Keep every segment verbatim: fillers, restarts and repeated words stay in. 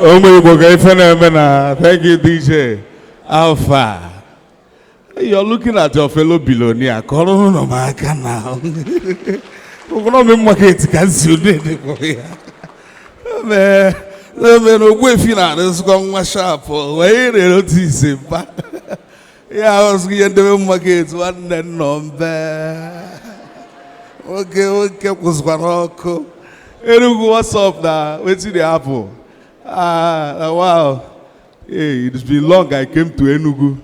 Ụmụ Igbo ka ife na-eme na. Thank you, D J. Alpha. You're looking at your fellow billionaire. Kọrọ ụnụ m aka na. Economic market ka nsi ụdị dị kwa ya. Eme, eme na Ogbuefi na-arụzikwa nwa sharp. Wee rere otu ise mba. Ya ahụzụ ihe ndebe market nwanne nọ mbe. Oke, oke kwụsịkwara ọkụ. Enugu, what's up na? Wetin dey happen? Ah, ah, wow. Hey, it's been long I came to Enugu,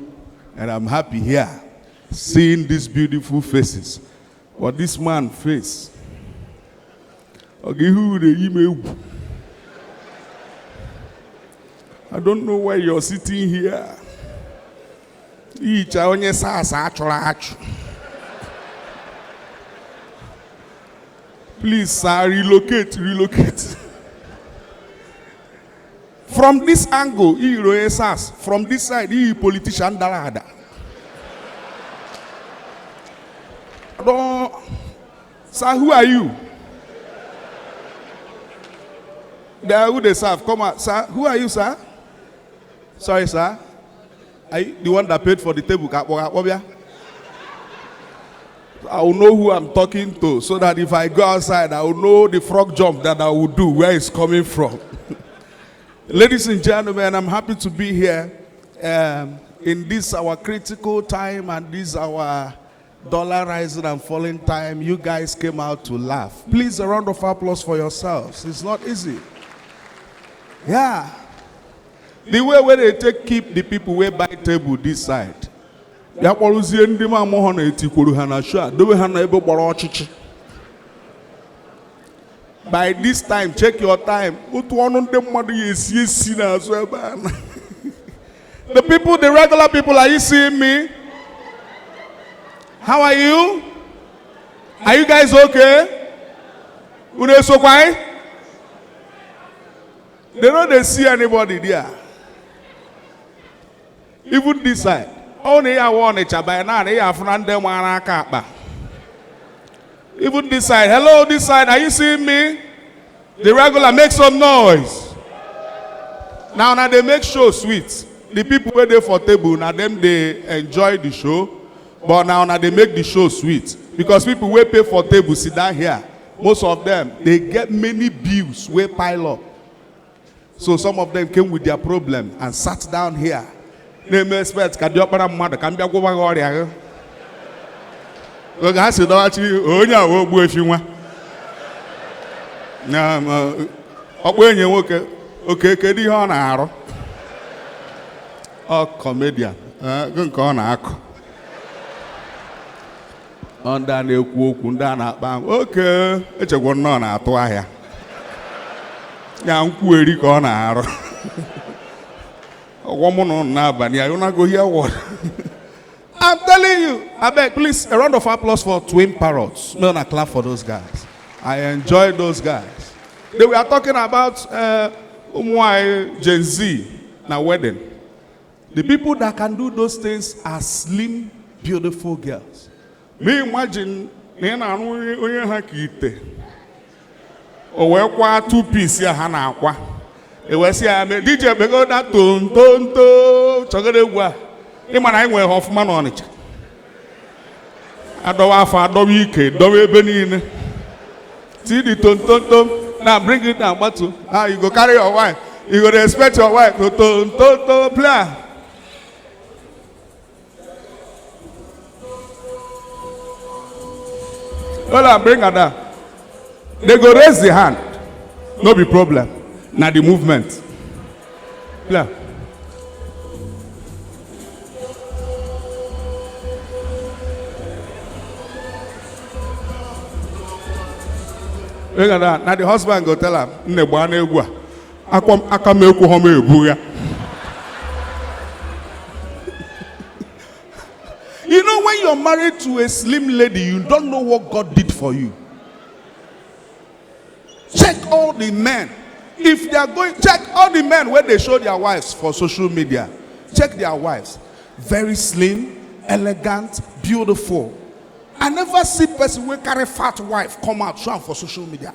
and I'm happy here, seeing these beautiful faces. But this man face, okay, who dey yi m egwu? I don't know why you're sitting here. Icha onye sasa achụrụ achụ. Please, sir, relocate, relocate. From this angle, he onye sas. From this side, he politician dara ada. Don't, sir, who are you? There, who they serve? Come out, sir. Who are you, sir? Sorry, sir. Are you the one that paid for the table? Ka akpọ, ka akpọ bịa. I will know who I'm talking to, so that if I go outside, I will know the frog jump that I will do, where it's coming from. Ladies and gentlemen, I'm happy to be here, um, in this our critical time and this our dollar rising and falling time. You guys came out to laugh. Please, a round of applause for yourselves. It's not easy. Yeah. The way where they take keep the people wey buy table this side. Ya kpọrụzie ndị m amụhọ na etikwuru ha na show a, dobe ha na ebe gbara ọchịchị. By this time, check your time. Otu ọnụ ndị mmadụ ya esi esi n'azụ ebe a na. The people, the regular people, are you seeing me? How are you? Are you guys okay? Unu esokwa anyị? They no dey see anybody there. Even this side. Ọ na ya wụ Ọnịcha by now, na ya afụ na ndị mara aka akpa. Even this side. Hello, this side. Are you seeing me? The regular, make some noise. Now, now they make show sweet. The people where they for table, now them they enjoy the show. But now, now they make the show sweet. Because people wey pay for table sit down here. Most of them, they get many bills wey pile up. So some of them came with their problem and sat down here. Na-eme expect ka diọkpara mmadụ ka m bịa gwọba gị ọrịa gị. Oge ha si dọwachi onye a wee Ogbuefi nwa. Na, ma, ọkpọ enyi nwoke, oke, kedu ihe ọ na-arụ? Ọ comedian, eh, gị nke ọ na-akụ. Ọ ndị a na-ekwu okwu, ndị a na-akpa ahụ. Oke, echekwa nnọọ na-atụ ahịa. Ya nkwueri ka ọ na-arụ. Ọgwọ mụ na ụnụ n'abalị a, you na go hear word. I'm telling you, I beg, please, a round of applause for Twin Parrots. No, na clap for those guys. I enjoy those guys. They were talking about, uh, ụmụ anyị Gen Z na wedding. The people that can do those things are slim, beautiful girls. Me imagine na ị na-arụ onye, onye ha ka ite. O wee kwaa two piece ya ha na-akwa. E wee sị ya, "Me, D J, kpego that ton, ton, ton, chọgoro egwu a." Ị ma na anyị nwere ha ọfụma n'Ọnịcha. Adọwa afọ, adọwa ike, dọwa ebe niile. See the ton, ton, ton. Now bring it down, gbatu. Ah, you go carry your wife. You go dey expect your wife to ton, ton, ton, play. Hold on, bring her down. They go raise the hand. No be problem. Na the movement. Play. Bring her down. Now the husband go tell her, "Nne, gbaa n'egwu a. Akwa m, aka m ekwu ha m ebu ya." You know, when you're married to a slim lady, you don't know what God did for you. Check all the men. If they are going, check all the men where they show their wives for social media. Check their wives. Very slim, elegant, beautiful. I never see person wey carry fat wife come out show am for social media.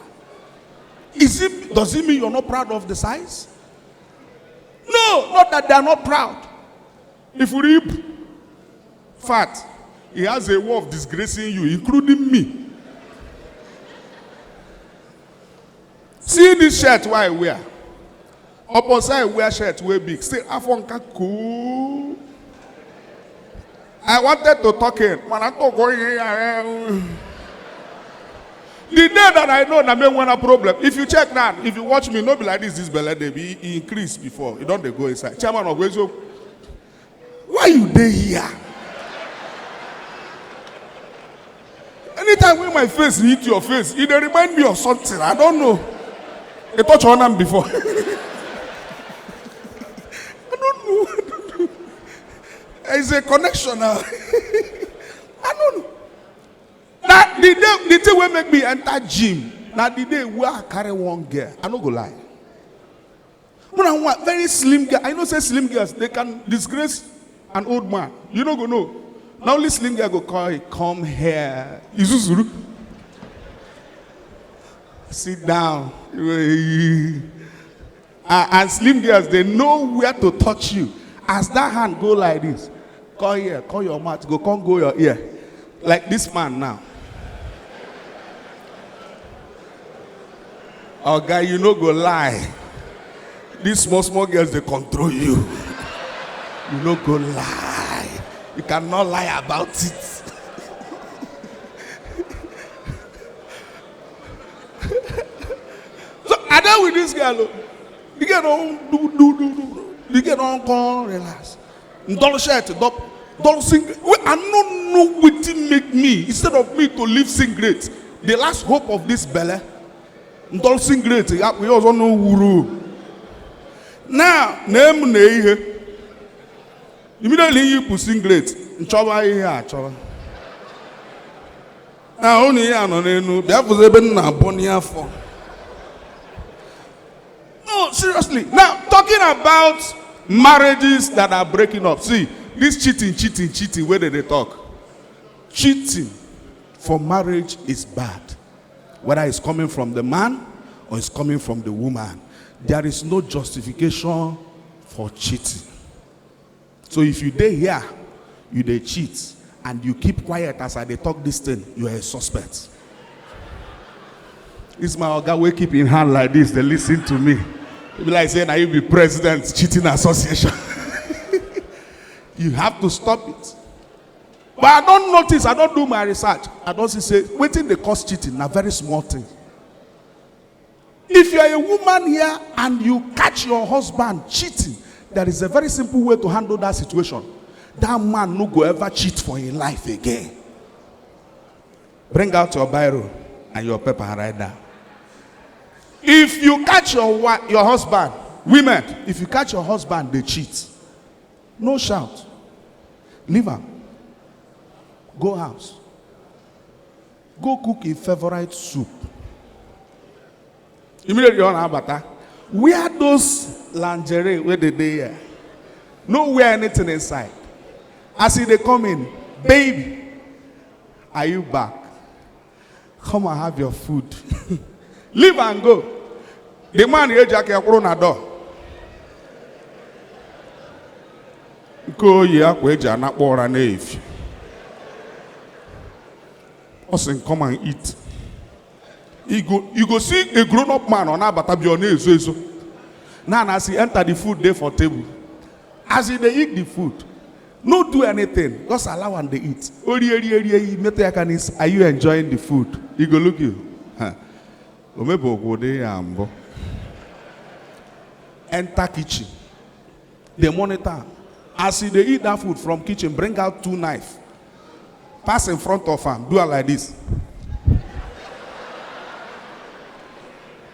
Is it, does it mean you're not proud of the size? No, not that they are not proud. If you reap fat, he has a way of disgracing you, including me. See this shirt wey I wear. Upon say I wear shirt wey big, still afọ nka cool. I wanted to talk in, man, I talk going here. The day that I know na me when a problem. If you check now, if you watch me, no be like this, this belle dey be e increase before. E don dey go inside. Chairman of Wezo, why you dey here? Anytime when my face hit your face, e dey remind me of something. I don't know. E touch on am before. I don't know. I don't know. It's a connection now. I don't know. That the day, the thing wey make me enter gym. Now the day where I carry one girl, I no go lie. When I want very slim girl, I know say slim girls they can disgrace an old man. You no go know. Na only slim girl go call, "Come here, Izuzuru. Sit down." And, and slim girls, they know where to touch you. As that hand go like this, call here, call your mouth, go come go your ear. Like this man now. Oga, you no go lie. These small small girls they control you. You no go lie. You cannot lie about it. So I deal with this girl. Oh. The girl don't do do do do. The girl don't come relax. Dull shirt, dull, dull sing. Wait, I don't know what it make me. Instead of me to leave singlet, the last hope of this belle, dull singlet. We also know wuru. Now, name na ihe. Immediately you put singlet, nchọba ihe achọba. Na only ya nọ n'enu, bịa fụzi ebe m na-abọ n'afọ. No, seriously. Now, talking about marriages that are breaking up. See, this cheating, cheating, cheating, where did they talk? Cheating for marriage is bad. Whether it's coming from the man or it's coming from the woman, there is no justification for cheating. So if you dey here, you dey cheat, and you keep quiet as I dey talk this thing, you are a suspect. It's my oga wey keep in hand like this, they listen to me. Be like say na you be president cheating association. You have to stop it. But I don't notice, I don't do my research. I don't see say wetin dey cause cheating na very small thing. If you are a woman here and you catch your husband cheating, there is a very simple way to handle that situation. That man no go ever cheat for his life again. Bring out your biro and your paper and write down. If you catch your wife, your husband, women, if you catch your husband, they cheat. No shout. Leave am. Go house. Go cook a favorite soup. Immediately on abata. Wear those lingerie where they dey here. No wear anything inside. As e dey come in, "Baby, are you back? Come and have your food." Leave and go. The man eji aka ya kwụrụ na door. Nke oyi akwa eji anakpọ ụra n'efi. Ọ sị, "Come and eat." You go, you go see a grown up man on abata bi ọ na-ezo ezo. Now, as he enter, the food dey for table. As he dey eat the food, no do anything. Just allow am dey eat. Ori eri eri eri, meto ya ka n'isi. Are you enjoying the food? He go look you. Huh. Omebe okwu dị ya mbụ. Enter kitchen. They monitor am. As he dey eat that food from kitchen, bring out two knife. Pass in front of am. Do am like this.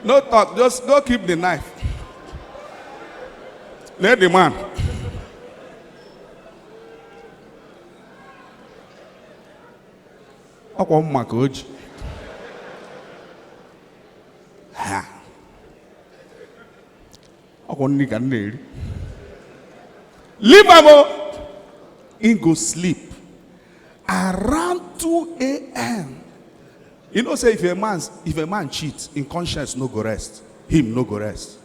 No talk. Just go keep the knife. Let the man. Ọkwa mma ka o ji. Ha. Ọkwa nri ka m na-eri. Leave am o. He go sleep around two a.m. You know say if a man, if a man cheat, in conscience no go rest. Him no go rest.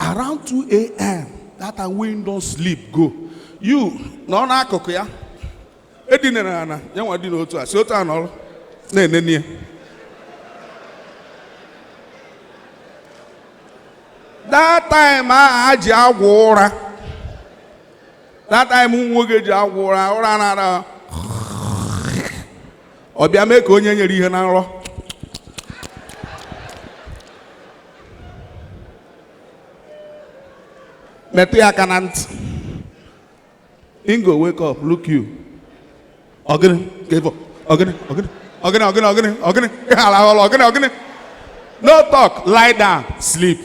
Around two a.m., That time wey don sleep go, you nọ n'akụkụ ya, edinara ana, ya nwa dị n'otu a, si otu a nọrọ na-enene ya. That time a ji agwọ ụra. That time ụmụ nwoke ji agwọ ụra, ụra na-ara. Ọ bịa mee ka onye nyere ihe na nrọ. Metụ ya aka na ntị. Ingo, wake up, look you. Ogene, give up. Ogene, ogene, ogene, ogene, ogene, ogene. Ala ọla, ogene, ogene. No talk, lie down, sleep.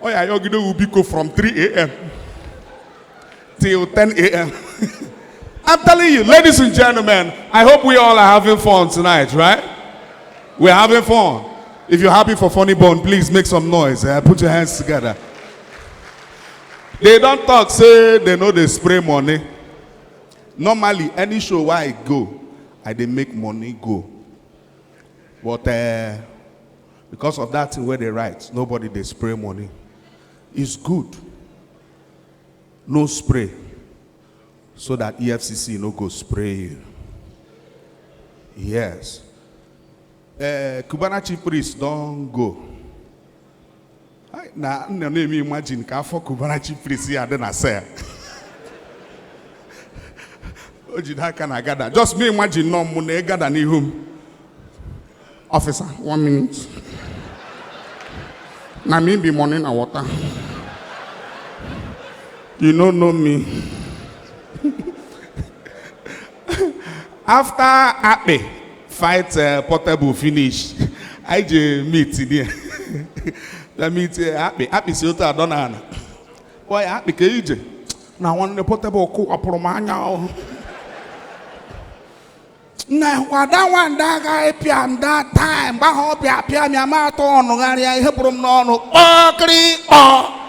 Oh yeah, you go biko from three a.m. till ten a.m. I'm telling you, ladies and gentlemen, I hope we all are having fun tonight, right? We're having fun. If you're happy for Funny Bone, please make some noise. Eh? Put your hands together. They don't talk, say they know they spray money. Normally, any show where I go, I they make money go. But uh, because of that thing where they write, nobody they spray money. It's good. No spray, so that E F C C no go spray you. Yes. Uh, Cubana chief priest don't go. Ai, na nna na-eme imagine ka afọ Cubana chief priest ya dị na sel. O jide aka na gada. Just me imagine nọ mụ na gada n'ihu m. Officer, one minute. Na me be money na water. You no know me. After Akpe fight uh, Portable finish, I je meet there. That meet uh, Akpe. Akpe si otu adọ na ana. Why Akpe ka ije? Na nwanne Portable kụwapụrụ m anya ahụ. Na wada wanda ga apịa m that time. Mgbe ahụ ọ bịa apịa m ya, ma atọ ọnụ gharịa, ihe bụrụ m n'ọnụ. Kpọkịrịkpọ.